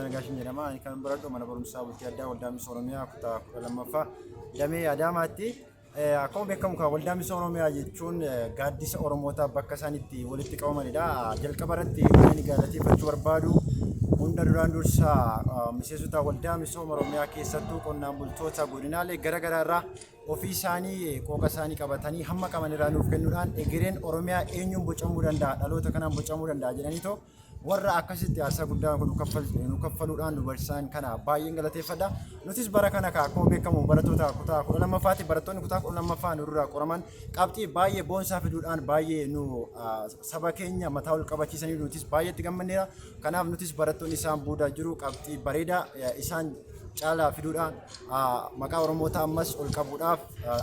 Nagaashin jedhama. Ani kan baradhu mana barumsaa bultii addaa Waldaa Misooma Oromiyaa kutaa 12ffaa damee Adaamaatti. Akkuma beekamu kan Waldaa Misooma Oromiyaa jechuun gaaddisa Oromootaa bakka isaan itti walitti qabamanidha. Jalqaba irratti kan inni galateeffachuu barbaadu hunda duraan dursa miseensota Waldaa Misooma Oromiyaa, keessattuu qonnaan bultoota godinaalee gara garaa irraa ofii isaanii qooqa isaanii qabatanii hamma qaban irraa nuuf kennuudhaan, egereen Oromiyaa eenyuun bocamuu danda'a, dhaloota kanaan bocamuu danda'a jedhaniitoo warra akkasitti aarsaa guddaa nu kaffaluudhaan nu barsiisan kana baay'een galateeffadha. Nutis bara kana akkuma beekamu barattoota kutaa 12ffaati. Barattoonni kutaa 12ffaa nu duraa qoraman qabxii baay'ee boonsaa fiduudhaan baay'ee nu saba keenya mataa ol qabachiisanii, nutis baay'ee itti gammanneera. Kanaaf nutis barattoonni isaan booda jiru qabxii bareedaa isaan caalaa fiduudhaan maqaa Oromoota ammas ol qabuudhaaf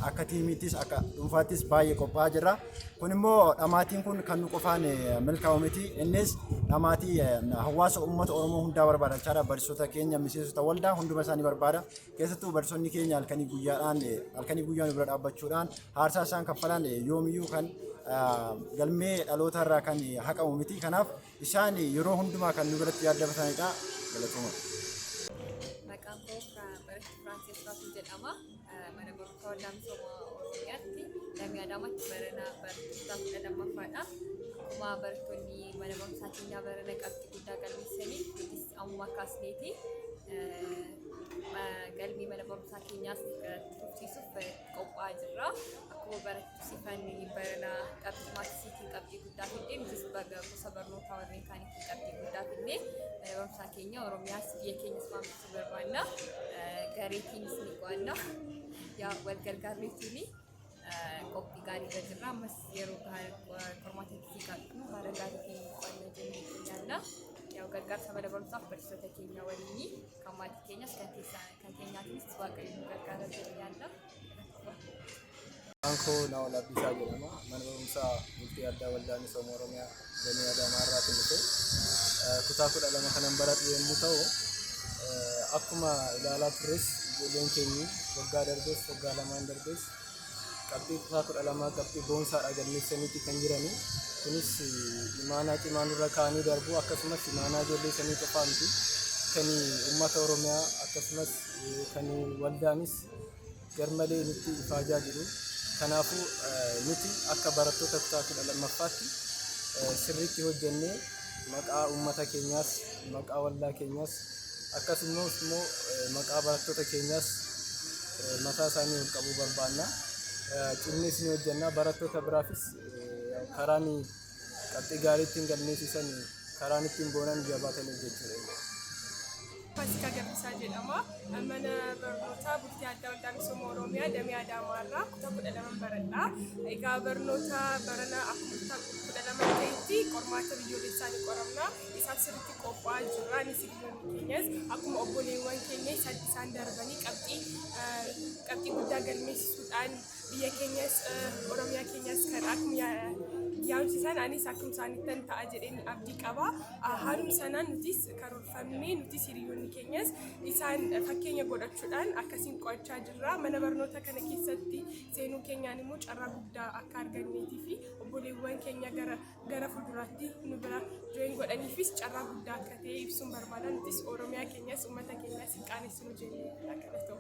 akka tiimiittis akka dhuunfaattis baay'ee qophaa'aa jirra. Kun immoo dhamaatiin kun kan nu qofaan milkaa'u miti. Innis dhamaatii hawaasa uummata Oromoo hundaa barbaadachaadha. Barsiisota keenya, miseensota waldaa hunduma isaanii barbaada. Keessattuu barsiisonni keenya halkanii guyyaadhaan halkanii guyyaa nu bira dhaabbachuudhaan aarsaa isaan kaffalan yoomiyyuu kan galmee dhaloota irraa kan haqamu miti. Kanaaf isaan yeroo hundumaa kan nu biratti yaaddabatanidha. Galatooma. Maqaan koo Barattuu Firaansis Raatuu jedhama. Mana barumsaa Waldaa Misooma Oromiyaatti damee Adaamaatti barana barattoota 12ffaadha. Akkuma barattoonni mana barumsaa keenyaa barana qabxii guddaa galmeessanii, nutis ammuma kaasneeti galmee mana barumsaa keenyaas itti fufsiisuuf qophaa'aa jirra. Akkuma barattuu Sifan barana qabxii mathsiitiin qabxii guddaa fidde, nutis gosa barnootaa warreen kaaniitiin qabxii guddaa fidne mana barumsaa keenya, Oromiyaas, biyya keenyas waamsisuu barbaanna. Gareetiinis ni qo'anna. Yaa wal gargaarreetiin qophii gaarii irra jirra. Ammas yeroo qormaata itti qabnu haala gaariitiin qo'anna jennee yaadna. Yaa gargaarsa mana barumsaaf barsiisota keenya waliin, kan maatii keenyas kan keessaa kan keenyaatiinis Waaqayyo nu gargaara jennee yaadna. Maqaan koo Naa'ol Abdiisaa jedhama. Mana barumsaa bultii addaa Waldaa Misooma Oromiyaa damee Adaamaa irraatiin dhufe. Kutaa 12 kanan baradhu yommuu ta'u, akkuma ilaalaa turres ijoolleen keenyi waggaa darbees waggaa lamaan darbees qabxii kutaa 12 qabxii boonsaadha galmeessaniiti kan jirani. Kunis imaanaa cimaa nurra kaa'anii darbu, akkasumas imaanaa ijoollee sanii qofaa miti. Kan uummata Oromiyaa akkasumas kan waldaanis garmalee nutti ifaajaa jiru. Kanaafuu nuti akka barattoota kutaa 12ffaatti sirriitti hojjennee maqaa uummata keenyaas, maqaa waldaa keenyaas, akkasumas immoo maqaa barattoota keenyaas mataa isaanii ol qabuu barbaanna. Cimnees ni hojjenna. Barattoota biraafis karaan qabxii gaarii ittiin galmeessisan, karaan ittiin boonan jabaatanii hojjechuudha. Faasikaa Gabbisaa jedhama. Mana barnootaa bultii addaa Waldaa Misooma Oromiyaa damee Adaamaa irraa kutaa 12 baradha. Egaa barnoota barana akkuma kutaa 12 ta'etti qormaata biyyoolessaa ni qoramna. Isaaf sirriitti qophaa'aa jirra. Anis hiriyoonni keenyas akkuma obboleewwan keenya isaan darbanii qabxii guddaa galmeessisuudhaan biyya keenyas Oromiyaa keenyas kan akkuma yaamsisan, anis akkuma isaanittan ta'a jedheen abdii qaba. Haaluma sanaan nutis karoorfamnee, nutis hiriyoonni keenyas isaan fakkeenya godhachuudhaan akkasiin qo'achaa jirra. Mana barnoota kana keessatti seenuu keenyaan immoo carraa guddaa akka arganneetii fi obboleewwan keenya gara fuulduraatti nu bira join godhaniifis carraa guddaa akka ta'e ibsuun barbaada. Nutis Oromiyaa keenyas uummata keenyas hin qaanessinu jennee akka ta'u.